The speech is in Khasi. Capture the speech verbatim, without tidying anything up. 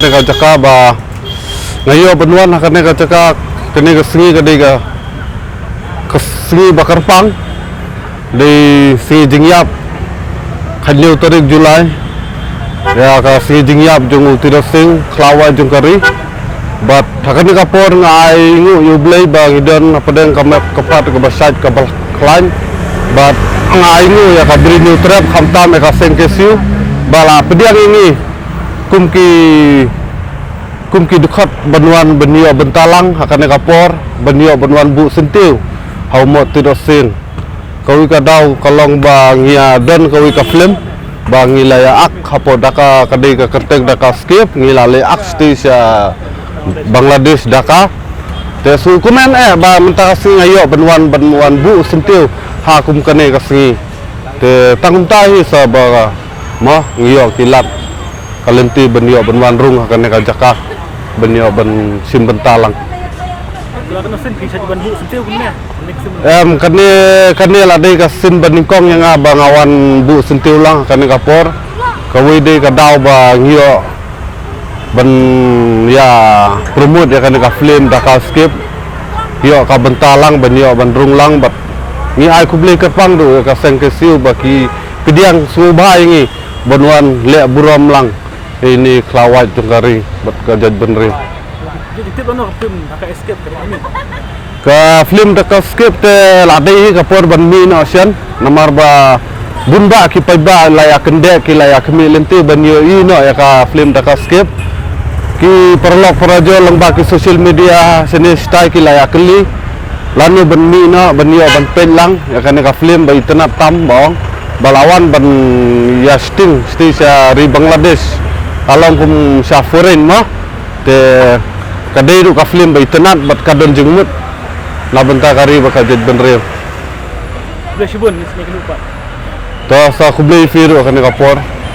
Kane ka jaka ba nga ïoh ban wan ha kane ka jaka, kane ka sngi ka dei ka, ka sngi ba kyrpang, dei sngi jingïap, khathynñiew tarik July, ïa ka sngi jingïap jong u Tirot Sing, khlawait jong ka ri. Bad ha kane ka por nga ai nguh ïa u Blei ba ngi don hapdeng ka map ka phad kaba shait kaba khlaiñ. Bad nga ai nguh ïa ka Bri Hynñiewtrep, khamtam ïa ka Seng K S U ba la pdiang ïa ngi kum ki, kum ki dkhot ban wan ban ïoh bynta lang ha kane ka por, ban ïoh ban wan buh syntiew ha u Mohd Tirot Sing. Kawei ka daw ka long ba ngi ïa don kawei ka film ba ngi la ïa ak hapoh Dhaka, ka dei ka kyrteng Dhaka Escape, ngi la leit ak shatei sha Bangladesh, Dhaka. Te shu kumne eh ba mynta ka sngi nga ïoh ban wan, ban wan buh syntiew ha kum kane ka sngi. Te tang kumta hi sa ba mo ngi ïoh ki lad ka lynti ban ïoh ban wan rung ha kane ka jaka, ban ïoh ban shim bynta lang. Em, kane, kane la dei ka sien ba nyngkong ïa nga ba nga wan buh syntiew lang ha kane ka por. Kawei dei ka daw ba ngi ïoh ban ïa promote ïa kane ka film Dhaka Escape, ïoh ka bynta lang ban ïoh ban rung lang. Bad ngi ai khublei kyrpang ruh ïa ka Seng K S U ba ki pdiang sngewbha ïa ngi ban wan leh burom lang ïa ine i khlawait jong ka ri bad ka jaitbynriew. Ka film Dhaka Escape te la dei hi ka por ban mih noh shen, namar ba bun bah ki paidbah la ïa kyndit, ki la ïa khmih lynti ban ïohi noh ïa ka film Dhaka Escape. Ki paralok parajor lyngba ki social media shane shatai ki la ïa kylli lano ban mih noh ban ïoh ban peit lang ïa kane ka film ba itynnad tam ba ong ba la wan ban ïa shooting shatei sha ri Bangladesh, ka long kum sha foreign mo. Te ka dei ruh ka film ba itynnad bad ka don jingmut na bynta ka ri bad ka jaitbynriew. Khublei shibun, ngi sngewbha. To sa khublei phi ruh kane ka por.